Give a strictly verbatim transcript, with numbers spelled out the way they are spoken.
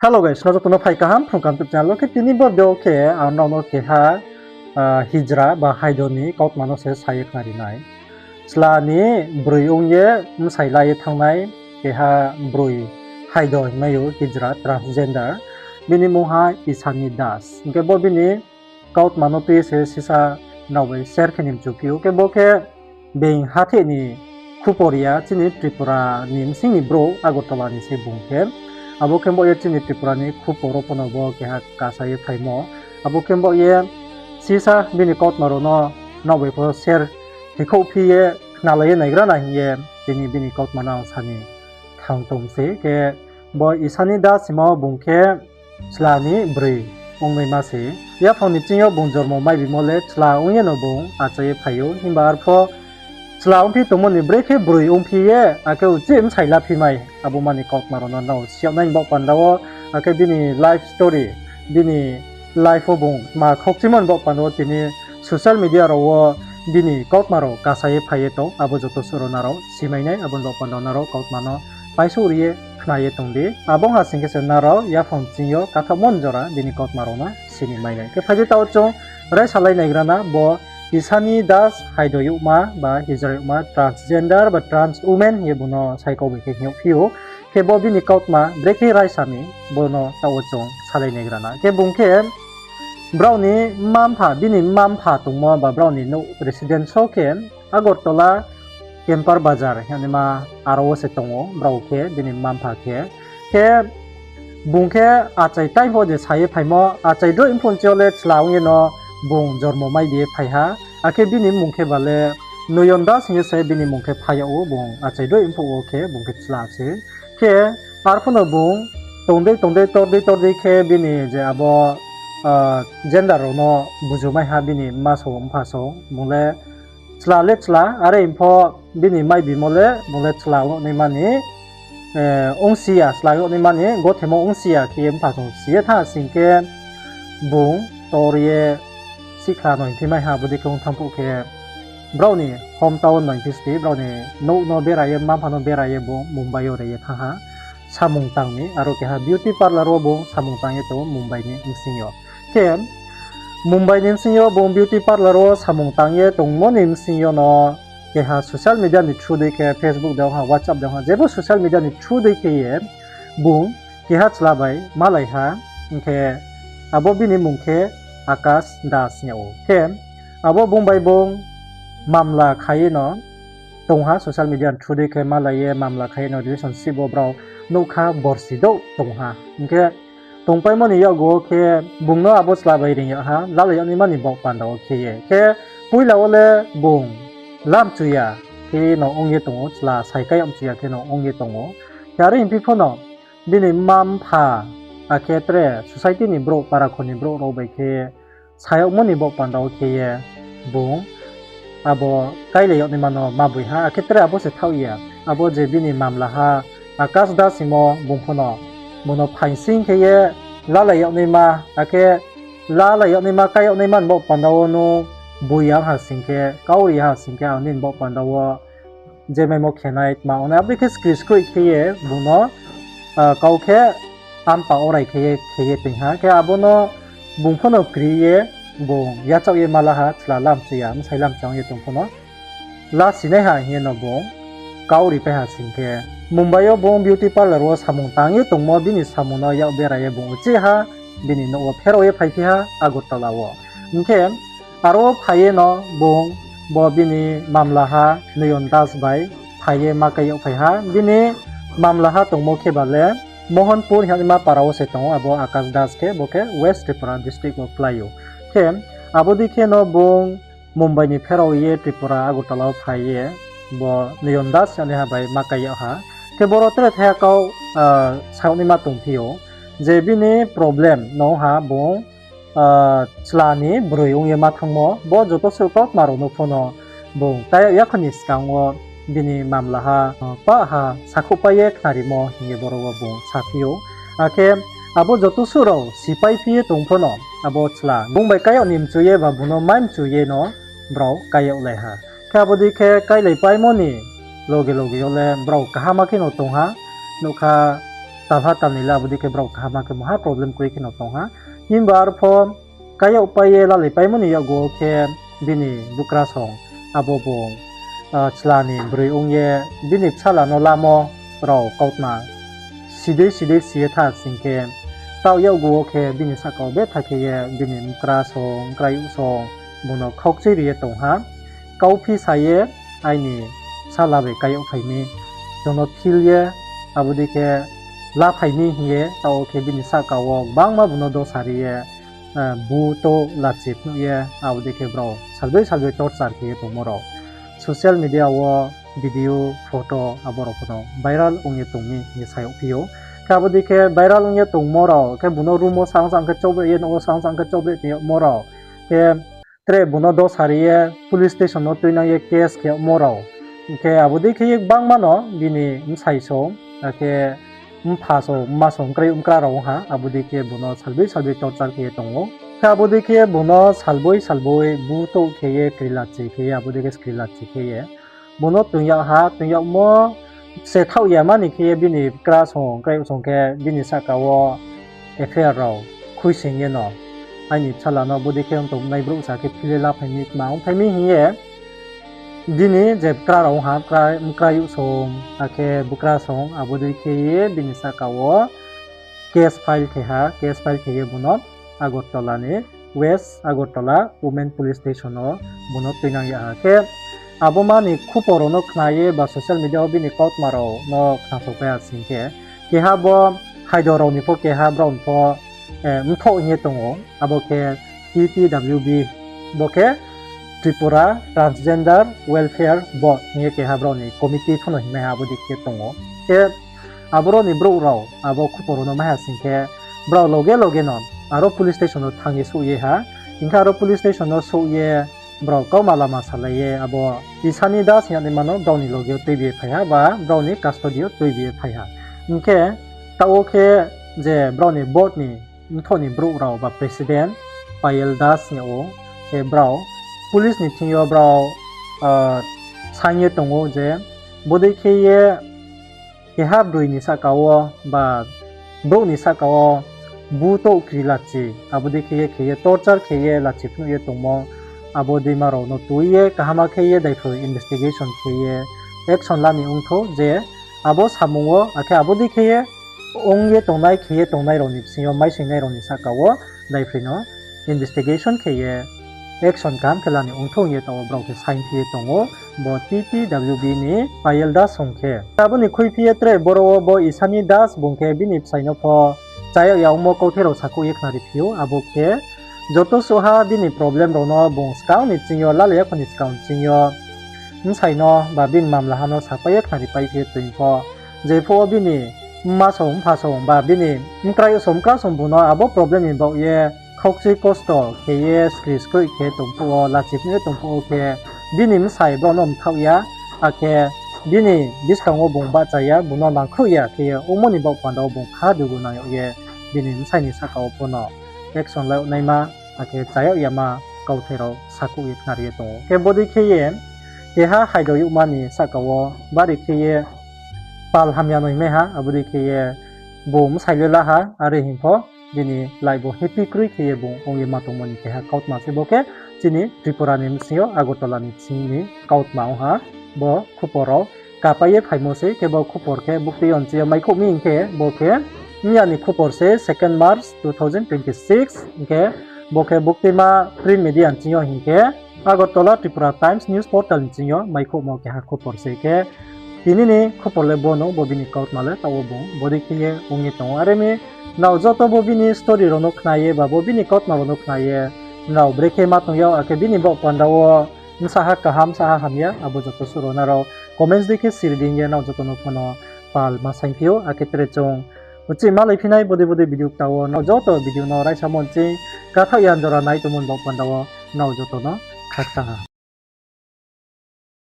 Hello guys, nrao joto no phai kaham Phrung Kaham YouTube channel wo. Khe tini bo video khe ang nrao no keha hijra ba haido ni kautma no se sa ye khnari nai. Chla ni broi ong ye bsai la ye thanng nai keha broi haido hingmai ou, hijra, transgender. Bini mmung ha Isani Das. Hing khe bo bini kautma no tui ye se sisa nrao bai share khe ni mchu phi ou. Khe bo khe being hatheh ni khupor ya, chini Tripura ni bsing ni brouh, Agartala ni se bung khe. Abo khe bo ye chini Tripura ni khupor wo pho no bo keha kasa ye phaimo. Abo khe bo ye sisa bini kautma rao no nrao bai pho share khe khouhphi ye khnalai ye naigra na hing ye tini bini kautma no ang sa ni thanng tong se. Khe bo Isani Das hingmo bung khe chla ni broi ongnaima se. Yaphang ni bsing yo bung jormo maibimo le chla ong ye no bung achai ye phai ou. Himba arpho chla ongphi tongmo ni brekhe broi ongphi ye, akhe uchih bsai la phi mai, abo mani kautma rao no nrao si yag nai ni baoh panda wo, akhe bini life story, bini life wo bung tma khaukchimo ni baoh panda wo tini social media rao wo bini kautma rao kasa ye phai ye tong, abo joto suh rao nrao si mai nai, abo ni baoh panda wo nrao kautma no paisouh ri ye khna ye tong di. Abo ong ha sing khe se nrao yaphang ching yo kathaohmo ni jora bini kautma rao no si ni mai nai. Khe phai di taoh chung raisalai naigra na bo Isani Das haido youhma ba hijra youhma, transgender ba trans women hing ye bung no saikau bai khe hing yagphi ou. Khe bo bini kautma brekhe raisa mi, bo no taoh wo chung salai naigra na. Khe bung khe brao ni mma-mpha, bini mma-mpha tongmo ba brao ni nouh residence wo khe Agartala Kempar Bazar hingnaima aro wo se tong ou brao khe, bini mma-mpha khe. Khe bung khe achai time pho je sa ye phaimo, achai droih mphuh nchi yo le chla ong ye no bung jormo mai bi ye phai ha. Akhe bini mmung khe ba le Noyon Das hing ye se bini mmung khe phai yag ou, bung achai droih mphuh wo khe bung khe chla se. Khe arphuh no bung tong dei tong dei tor dei tor dei khe bini je abo gender rao no buju mai ha bini mma song mpha song, bung le chla le chla, are pho bini mai bimo le bung le chla ong naima ni ongsi ya, chla ong naima ni gothemo ongsi ya khe ye mpha song si ye thanng sing khe bung tor ye sihkhla no hingphi mai ha, abo dei khe ong thanng phuh khe brao ni hometown no hingphi sti, brao ni nouh no bera ye, mma-mpha no bera ye bung Mumbai yo re ye thanng ha. Samung tang ni aro keha beauty parlour wo bung samung tang ye tong ou Mumbai ni bsing yo. Khe Mumbai ni bsing yo bung beauty parlour wo samung tang ye tongmo ni bsing yo no keha social media ni through dei khe, Facebook de ong ha, WhatsApp de ong ha, jebo social media ni through dei khe ye bung keha chla bai malai ha, hing khe abo bini mmung khe Akash Das hing yag ou. Khe abo bung bai bung mamla kha ye no tong ha, social media ni through dei khe malai ye mamla kha ye no relationship wo brao nougkha borsi douh tong ha. Hing khe tongpaimo ni yakgu wo khe bung no abo chla bai reing yag ha, lalai yag naima ni baoh panda wo khe ye. Khe poila wo le bung lamchu ya khe no ong ye tong ou, chla sai kai yag mchu ya khe no ong ye tong ou. Khe are hingphi pho no bini mma-mpha, akhe tre society ni brouh, para kho ni brouh rao bai khe sa yagmo ni baoh panda wo khe ye bung abo kailai yag naima no ma boi ha, akhe tre abo se thaoh ya. Abo je bini mamla ha Akash Das hingmo bung pho no bung no phaing sing khe ye lalai yag naima, akhe lalai yag naima, kai yag naima ni baoh panda wo no boi ya ha sing khe, kau ri ha sing khe, ang nini baoh panda wo je maimo khenai tma ongnai, abo dei khe skri skroih khe ye bung no kau khe ampa orai khe ye, khe ye toing ha. Khe abo no bung pho no kri ye bung yachaoh ye ma la ha, chla lamchu ya, bsai lamchu ong ye tong pho no lasi nai ha hing ye no bung kau ripai ha sing khe, Mumbai yo bung beauty parlour wo samung tang ye tongmo, bini samung no yak bera ye bung uchih ha, bini nouh wo pherao ye phaiphi ha Agartala wo. Hing khe aro wo phai ye no bung bo bini mamla ha Noyon Das bai phai ye ma kai yag phai ha. Bini mamla ha tongmo khe ba le Mohanpur hingnaima para wo se tong ou, abo Akash Das khe, bo khe West Tripura district wo klái ou. Khe abo dei khe no bung Mumbai ni pherao ye Tripura Agartala wo phai ye bo Noyon Das hingnaima bai ma kai yag ha. Khe boro tre thaiha kau sa yag naima tongphi ou, je bini problem no ha bung chla ni broi ong ye ma thanngmo, bo joto suh kautma rao no pho no bung kai yag yakho ni skang wo bini mamla ha pah ha sakhouhpai ye khnarimo hing ye boro wo bung saphi ou. Akhe abo joto suh rao sipaiphi ye tong pho no, abo chla bung bai kai yag ni mchu ye ba bung no mai mchu ye no brao kai yag lai ha. Khe abo dei khe kailaipaimo ni loge loge yo le brao kaham khe no tong ha, nougkha talha talnoi le abo dei khe brao kaham khe mungha problem kroi khe no tong ha. Himba arpho kayag pai ye lalai paimo ni yakgu wo khe bini bukra song abo bung, ah, chla ni broi ong ye bini bsala no lamo rao kautma sidei sidei si ye tha sing khe, taoh yakgu wo khe bini sahka wo betha khe ye bini bukra song, bkrai song bung no khaukchui ri ye tong ha. Kauphi sa ye, aini bsala bai kayag phai mi, chung no phil ye, abo dei khe laphai mi hing ye, taoh wo khe bini sahka wo gbangma bung no dosa ri ye, eh, bu to lachi phnuh ye, abo dei khe brao salboi salboi torture khe ye tongmo rao. Social media wo video, photo abo rao pho no viral ong ye tong mi hing ye sa yagphi ou. Khe abo dei khe viral ong ye tongmo rao khe bung no room wo sang sang khe chobre ye, nouh wo sang sang khe chobre tong yagmo rao. Khe tre bung no dosa ri ye police station no tuinang ye case khe yagmo rao. Hing khe abo dei khe ye gbangma no bini bsai song, akhe mpha song, mma song, bkrai bkra rao ong ha, abo dei khe bung no salboi salboi torture khe ye tong ou. Khe abo dei khe bung no salboi salboi bu touh khe ye, krilachi khe ye, abo dei khe skrilachi khe ye bung no toing yag ha, toing yagmo se thaoh ya mani khe ye bini bkra song, bkrai song khe bini sahka wo F I R rao khuisoing ye no, aini bsala no bodei khe ong tongnai brouh sa khe phil ye laphai mi, tma ongphai mi hing ye, bini je bkra rao ong ha, bkra, bkrai song, akhe bukra song, abo dei khe ye bini sahka wo case file khe ha, case file khe ye bung no Agartala ni West Agartala Women Police Station wo bung no tuinang yag ha. Khe abo mani khupor rao no khna ye ba social media wo bini kautma rao no khnasaopai ha sing khe, keha bo haido rao ni pho keha brao ni pho, eh, mthoh hing ye tong ou, abo khe T T W B, bo khe Tripura Transgender Welfare Board hing ye keha brao ni committee pho no hingmai ha, abo dei khe tong ou. Khe aboro ni brouh rao abo khupor rao no mai ha sing khe, brao loge loge no aro police station no thanng ye souh ye ha. Hing khe aro police station no souh ye brao kauma lama salai ye abo Isani Das hing yagnaima no brao ni loge wo tuibi ye phai ha ba brao ni custody yo tuibi ye phai ha. Hing khe taoh wo khe je brao ni board ni mthoh ni brouh rao ba president Payal Das hing yag ou, khe brao police ni thing yo brao, ah, saing ye tong ou je bodei khe ye keha broi ni sahka wo ba brouh ni sahka wo bu touh kri lachi, abo dei khe ye khe ye torture khe ye lachi phnuh ye tongmo, abo deima rao no tui ye kaham khe ye daiphroi investigation khe ye action la ni ongthou je abo samung wo, akhe abo dei khe ye ong ye tongnai, khe ye tongnai rao ni bsing yo maisoingnai rao ni sahka wo daiphroi no investigation khe ye action kaham khe la ni ongthou hing ye taoh wo brao khe saingphi ye tong ou, bo T T W B ni Payal Das song khe. Abo ni khuiphi ye tre boro wo bo Isani Das bung khe bini bsai no pho chayag ya ongmo kauthai rao sakhouh ye khnariphi ou, abo khe joto suhha bini problem rao no bung skang ni bsing yo, lalai yakho ni skang ni bsing yo bsai no ba bini mamlaha no sapai ye khnaripaiphi ye toing pho, jephuh wo bini mma song, mpha song ba bini bkrai song, bkra song bung no abo problem ni baoh ye khaukchui kosto khe ye skri skroih khe tongphuh wo, lachi phnuh ye tongphuh wo khe bini bsai brao no mthaoh ya, akhe bini buskang wo bung bahcha ya, bung no nangkhruh ya khe ye ongmo ni baoh panda wo bung kha dugu nang yag ye bini bsai ni sahka wo pho no action la yag naima, akhe chayag yama kauthai rao sakhouh ye khnari ye tong ou. Khe bodei khe ye keha haido yagma ni sahka wo bari khe ye pal hamya no hingmai ha, abo dei khe ye bung bsai le la ha, are hing pho bini life bo happy kroi khe ye bung ong ye ma tongmo ni keha kautma se bo khe chini Tripura ni bsing yo Agartala ni bsing ni kautma ong ha. Bo khupor rao kapai ye phaimo se, khe bo khupor khe buktui yo nching yo maikhouh mi hing khe bo khe miya ni khupor se, second March two thousand twenty six, hing khe bo khe buktuima print media nching yo hing khe Agartala Tripura Times News Portal nching yo maikhouhmo keha khupor se. Khe tini ni khupor le bo no, bo bini kautma le taoh wo bung bodei khe ye ong ye tong ou. Are mi nrao joto bo bini story rao no khna ye ba bo bini kautma rao no khna ye nrao brekhe ma tong yag, akhe bini baoh panda wo bsaha kaham, bsaha hamya, abo joto suh rao nrao comments dei khe siri di hing ye nrao joto no pho no pal ma saingphi ou. Akhe tre chung uchih malaiphi nai bodei bodei video kta wo, nrao joto video no raisamo nching kathaoh ya jora nai tongmo ni baoh panda wo nrao joto no khakchang ha.